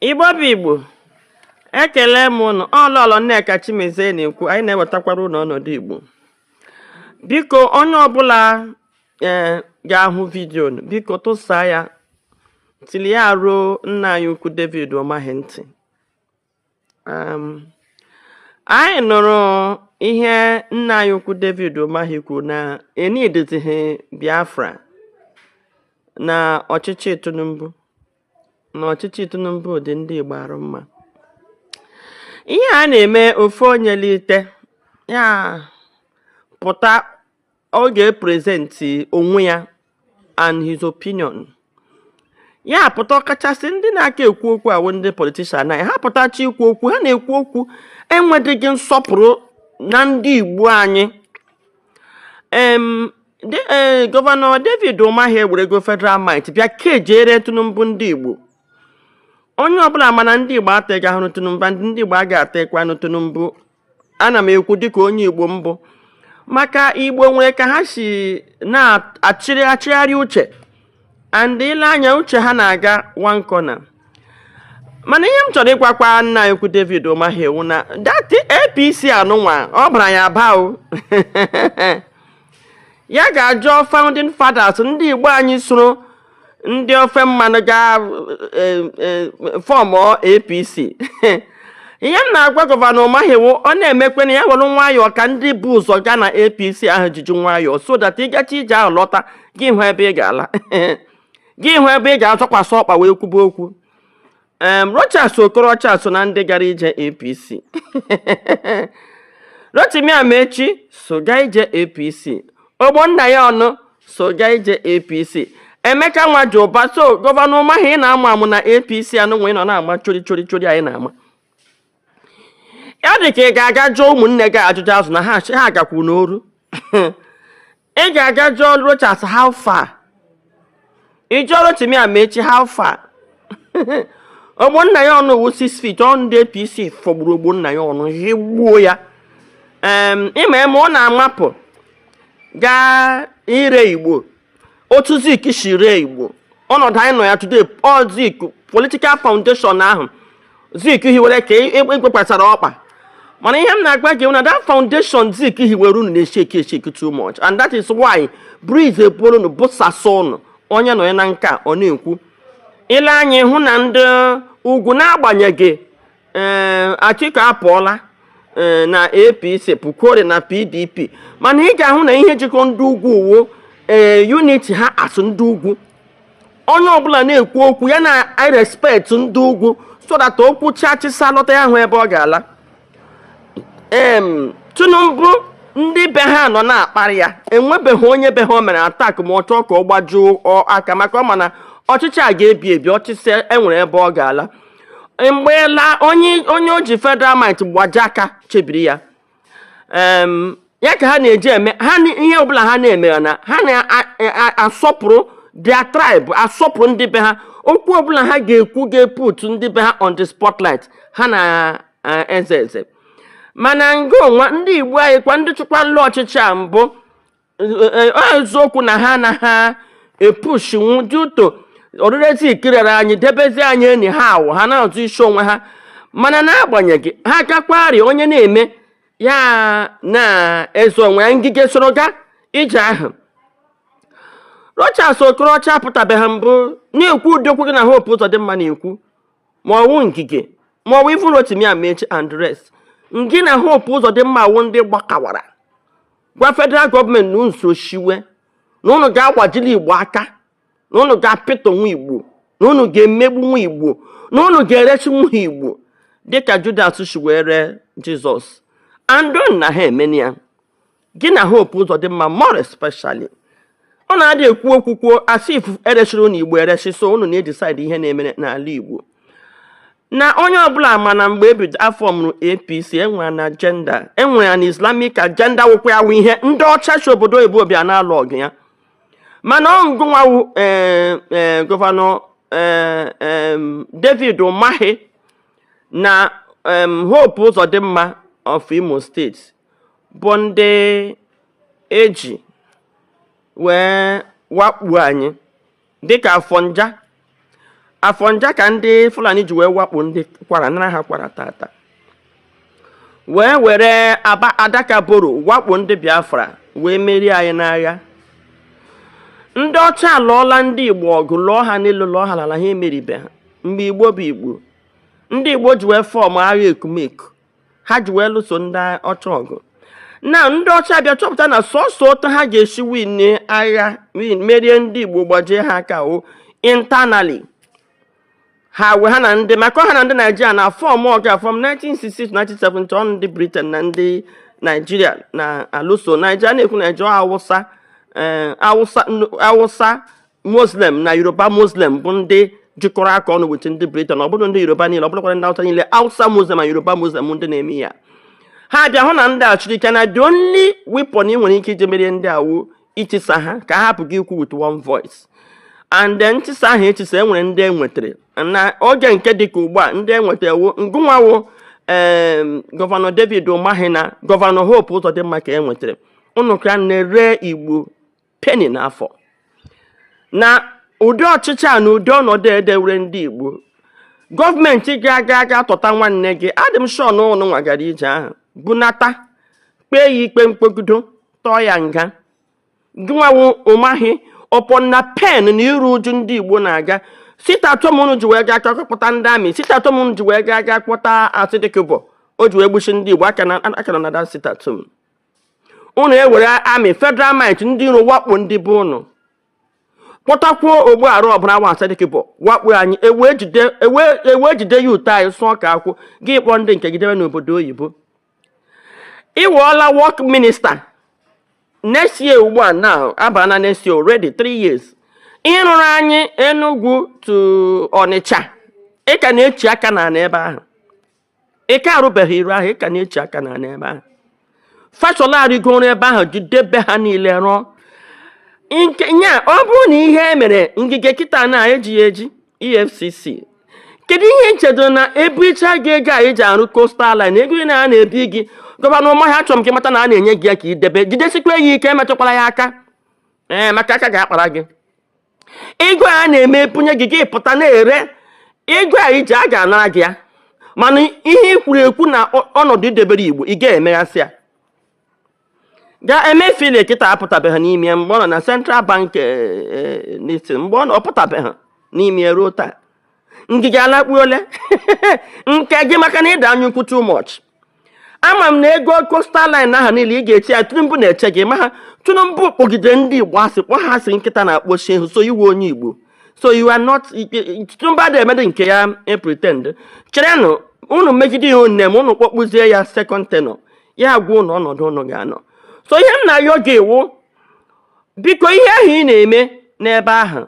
Igbo bụ Igbo, ekele m ụnụ. Ọlọlọ Nneka Chimezie na-ekwu. Anyị na-ewetakwara ụnụ ọnọdụ Igbo. Biko, onye ọbụla ee ga-ahụ video, biko tụsaa ya, tili ya ruo nna anyị ukwu David Umahi ntị. Anyị nụrụ ihe nna anyị ukwu David Umahi kwuru na enidizighị Biafra na ọchịchị Tinubu, na ọchịchị Tinubu dị ndị Igbo arụ mma. Ihe a na-eme, ofu onye lite ya pụta, ọ ga-epresent onwe ya and his opinion. Ya pụta, ọkachasị ndị na-aka ekwu okwu awụ ndị politician anyị, ha pụtachi ikwu okwu, ha na-ekwu okwu enwedịghị nsọpụrụ na ndị Igbo anyị. Em de ee Governor David Umahi ewerego federal might bịa kejere Tinubu ndị Igbo. Onye ọbụla mana ndị Igbo ataghị ahụrụ Tinubu, ndị Igbo a ga-atakwanụ Tinubu. Ana m ekwu dịka onye Igbo mbụ, maka Igbo nwere ka ha si na-achịrị achịgharị uche, and ile anya uche ha na-aga one corner. Mana ihe m chọrọ ịgwakwa nna anyị ukwu David Umahi ewu na that APC anụnwa ọ bara ya aba o, ya ga-ajụ founding fathers ndị Igbo anyị soro ndị ofe mmanụ ga form APC. Ihe m na-agwa Governor Umahi wụ, ọ na-emekwe na ya were nwayọọ ka ndị bụ ụzọ gaa na APC ahụ jiji nwayọọ, so that ịgacha ije ahụ lọta, gị hụ ebe ị ga-ala, gị hụ ebe ị ga-atọkwasị ọkpa wee kwube okwu. Rochas Okorocha so na ndị gara ije APC. Rotimi Amaechi so gaa ije APC. Ogbonnaya Onu so gaa ije APC. Emeka Nwajiụba so. Governor Umahi, ị na-amụ amụ na APC anụ nwe nọ na-ama chori chori chori anyị na-ama ya. Dị ka ị ga-aga jụọ ụmụnne gị ajụjụ azụ na ha ha gakwuru n'oru. Ị ga-aga jụọ Rochas, how far? Ị jụọ Rotimi Amaechi, how far? Ogbonnaya Onu wu 6 feet. Ọ ndị APC fọgburu Ogbonnaya Onu, higbuo ya. Ịma eme ọ na-amapụ gaa ire Igbo otu Zik si ree Igbo. Ọnọdụ anyị nọ ya today, ọ Zik political foundation ahụ Zik hiwere ka ekwekwasara ọkpa. Mana ihe m na-agwa gị na that foundation Zik hiwere unu na-eshake eshake too much, and that is why breeze ebuoro unu bụsasa unu. Onye nọ ya na nka ọ na-ekwu ile anya hụ na ndị ugwu, n'agbanyeghị ee Atiku apụọla ee na APC, pụkwore na PDP, mana ị ga-ahụ na ihe jikọ ndị ugwu uwo ee unity ha asụ ndị ugwu. Onye ọbụla na-ekwu okwu ya na I respect ndị ugwu, so that okwu chachisa lọta, ya hụ ebe ọ ga-ala. Tinubu, ndị be ha nọ na-akparị ya, enwebeghị onye be ha o mere attack ma ọ chọọ ka ọ gbajuo aka, maka ọ ma na ọchịchị a ga-ebi ebi. Ọchịchị enwere ebe ọ ga-ala. Mgbe la onye onye o ji federal might gbaji aka chebiri ya, ya ka ha na-eji eme ha ihe ọbụla ha na-eme na ha na-asọpụrụ their tribe, asọpụrụ ndị be ha. Okwu ọbụla ha ga-ekwu ga-eput ndị be ha on the spotlight, ha na eze eze. Mana nga onwa ndị Igbo anyị kwa, ndị chụkwalụ ọchịchị a mbụ, eziokwu na ha anaghị epushinwu due to orire Zik rere anyị, debezi anyị enyi ha awụ ha na-azụ isi onwe ha. Mana n'agbanyeghị ha gakwarị, onye na-eme ya na-eze onwe ya ngige soro ga ije ahụ. Rochas Okorocha apụtabeghị mbụ na-ekwu ụdị okwu gị na Hope Uzodimma na-ekwu, ma ọwụ ngige, ma ọwụ even Rotimi Amaechi and rest. Ngị na Hope Uzodimma awụ ndị gbakawara gwa federal gọọmenti na unu shiwe na unu ga-agbajili Igbo aka, na unu ga-apịtọ nwa Igbo, na unu ga-emegbu nwa Igbo, na unu ga-eresi nwa Igbo dịka Judas si wee ree Jizọs. And na ha emeni ya gị na Hope Uzodimma more especially, ọ na-adị ekwu okwu kwuo as if eresịrị unu Igbo eresi, so unu na-edecide ihe na-eme n'ala Igbo. Na onye ọbụla ma na mgbe ebido afọ mụrụ APC, enwere na agenda, enwere na Islamic agenda, wụkwa ya wụ ihe ndị ọcha si obodo oyibo bịa na-alụ ọgụ ya. Mana ọ ngụnwawu ee Governor David Umahi na Hope Uzodimma of Imo State bụ ndị eji wee wakpuo anyị dịka Afọnja. Afọnja ka ndị Fulani ji wee wakpo ndị Kwara, nara ha Kwara tata, wee were aba Adaka Boro wakpo ndị Biafra, wee merie anyị n'agha. Ndị ọcha alụọla ndị Igbo ọgụ, lụọ ha n'elu, lụọ ha n'ala, ha emeribe ha. Mgbe Igbo bụ Igbo, ndị Igbo ji wee form agha ekumeku ha ji wee lụso ndị ọcha ọgụ. Na ndị ọcha bịa chọpụta na sọsọ otu ha ga-esi win agha, win, merie ndị Igbo, gbajie ha aka o internally, ha wee ha na ndị maka ha na ndị Naijiria na form ọga from 1960 to 1970 ọ ndị Britain na ndị Naijiria na-alụso Naijiria. Na-ekwu Naijiria Awụsa, Awụsa, Awụsa Muslim na Yoruba Muslim bụ ndị jikọrọ aka ọnụ with ndị Britain. Ọ bụrụ ndị Yoruba niile, ọ bụrụkwara ndị Awụsa niile, Awụsa Muslim na Yoruba Muslim ndị na-eme ya. Ha bịa hụ na ndị a chịrị ike, na the only weapon ị nwere ike iji merie ndị awụ itisa ha, ka ha hapụ gị ikwu with one voice. And then ntisa ahụ etisa, enwere ndị enwetara na oge nke dịka ugbu a. Ndị enwetara ewu ngụnwawo Governor David Umahi na Governor Hope Uzodimma ka enwetara. Unu ka na-ere Igbo penny n'afọ na ụdị ọchịchị a na ụdị ọnọdụ edewere ndị Igbo. Gọọmenti ga-aga aga tọta nwanne gị, adị m sure na ụnụ nwa gara ije ahụ bunata, kpee ya ikpe mkpegido, tọọ ya nga. Gịnwawu Umahi ọpọ na pen na iru uju ndị Igbo na-aga sit-at-home, unu ji wee gaa chọkọpụta ndị amị. Sit-at-home unu ji wee gaa gaa kpọta Asịdịkụbọ o ji wee gbuchi ndị Igbo aka na aka na that sit-at-home. Unu ewere amị, federal might, ndị iro wakpo ndị bụ unu, kpọtakwuo ogbu arụ ọbụla wa Asịdịkụbọ wakpo anyị, ewee jide ya ute anyị sụọ ka akwụ. Gị kpọọ ndị nke gị debe n'obodo oyibo. Ị wụọla work minister next year ugbu a, now abana next year already 3 years. Ihe rụrụ anyị Enugu to Ọnịcha, ị ka na-echi aka n'ala ebe ahụ. Ị ka arụbeghị iru ahụ, ị ka na-echi aka n'ala ebe ahụ. Fashola arịgoro ebe ahụ, jidebe ha niile rụọ nke nya. Ọ bụrụ na ihe e mere Ngige kịta na-eji ya eji EFCC, kedu ihe nchedo na ebuicha gị ego a eji arụ coastal line, ego ị na a na-ebi gị? Governor Umahi, achọrọ m ka ịmata na a na-enye gị ya ka idebe, jidesikwa ya ike, emetụkwala ya aka, ee, maka aka ga-akpara gị. Ego a na-eme ebunye gị, gị pụta na-ere ego a iji a ga-anara gị ya. Mana ihe ị kwuru ekwu na ọnọdụ idebere Igbo, ị ga-emeghasị ya. Ga Emefiele kịta apụtabeghị n'ime ya mgbe ọ nọ na Central Bank n'isi, mgbe ọ nọ ọ pụtabeghị n'ime ya ruo taa. Ngige alakpuole nke gị maka na ịda anya ukwu too much. Ama m na ego coastal line ahụ niile ị ga-eche ya, Tinubu na-eche gị. Ma ha Tinubu kpọgidere ndị Igbo asị, kpọ ha asị nkịta na-akpọchi ihu. So iwe onye Igbo, so you are not Tinubu adịghị emede nke ya e pretend. Cherenụ, unu megide ya, unu ma unu kpọkpụzie ya second tenure ya, gwa unu ọnọdụ unu ga-anọ. So ihe m na-ayọ gị iwu, biko, ihe ahụ ị na-eme n'ebe ahụ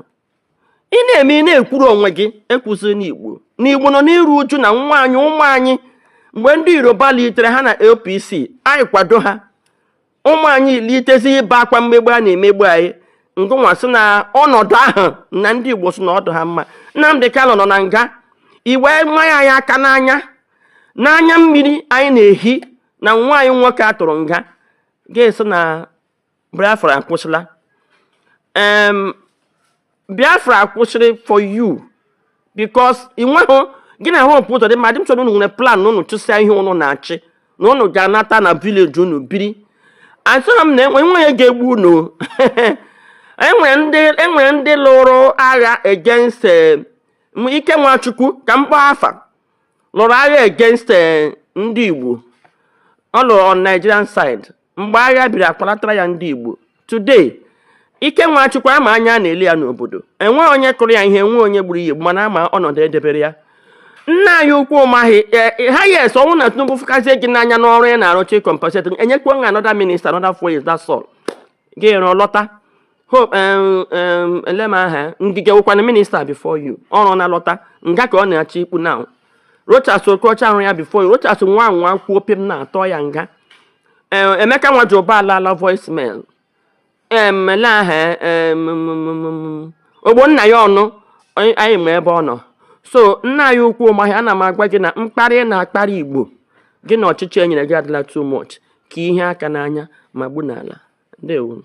ị na-eme, ị na-ekwuru onwe gị, ekwuziri n'Igbo na Igbo nọ n'iru uju na nwa anyị, ụmụ anyị. Mgbe ndị Yoruba litere ha na APC, anyị kwado ha. Ụmụ anyị litezi ịba akwa mmegbu a na-emegbu anyị. Ngụnwa sị na ọnọdụ ahụ na ndị Igbo sị na ọdụ ha mma. Nnamdị Kanụ nọ na nga, iwe mmanya anyị aka n'anya n'anya mmiri anyị na-ehi na nwa anyị nwoke a tụrụ nga, ga-esi na Biafra akwụsịla. Biafra akwụsịrị for you because ị nweghị gị na Hope Uzodimma. Adị m chọrọ unu nwere plan na unu chụsịa ihe unu na-achị na unu ga-anata na village unu biri. Asịrọ m na enwe onye ga-egbu unu. Enwere ndị lụrụ agha against Ike Nwachukwu, ka m kpọọ afa, lụrụ agha against ndị Igbo. Ọ lụrụ on Nigerian side. Mgbe agha biri, akwalatara ya ndị Igbo. Today Ike Nwachukwu ama anya na-ele ya n'obodo, enweghị onye kụrụ ya ihe, enweghị onye gburu ya egbu, mana ama ọnọdụ edebere ya. Nna anyị ukwu Umahi, ha yes, ọnwụ na Tinubu fụkazie gị n'anya n'ọrụ ya na-arụcha, compensate, enyekwa nga another minister, another 4 years, that's all. Gị rụọ lọta. Hope elem aha Ngige wụkwana minister before you, ọrụ na lọta nga ka ọ na-achọ ikpu now. Rochas Okorocha arụ ya before you. Rochas nwa nwa kwuo pim na-atọ ya nga. Emeka Nwajoba alala voicemail ele aha Ogbonna ya ọnụ anyị ma ebe ọ nọ. So nna anyị ukwu Umahi, ana m agwa gị na mkparị na-akparị Igbo gị na ọchịchị e nyere gị adịla too much ka ihe aka n'anya ma gbu n'ala. Ndewo.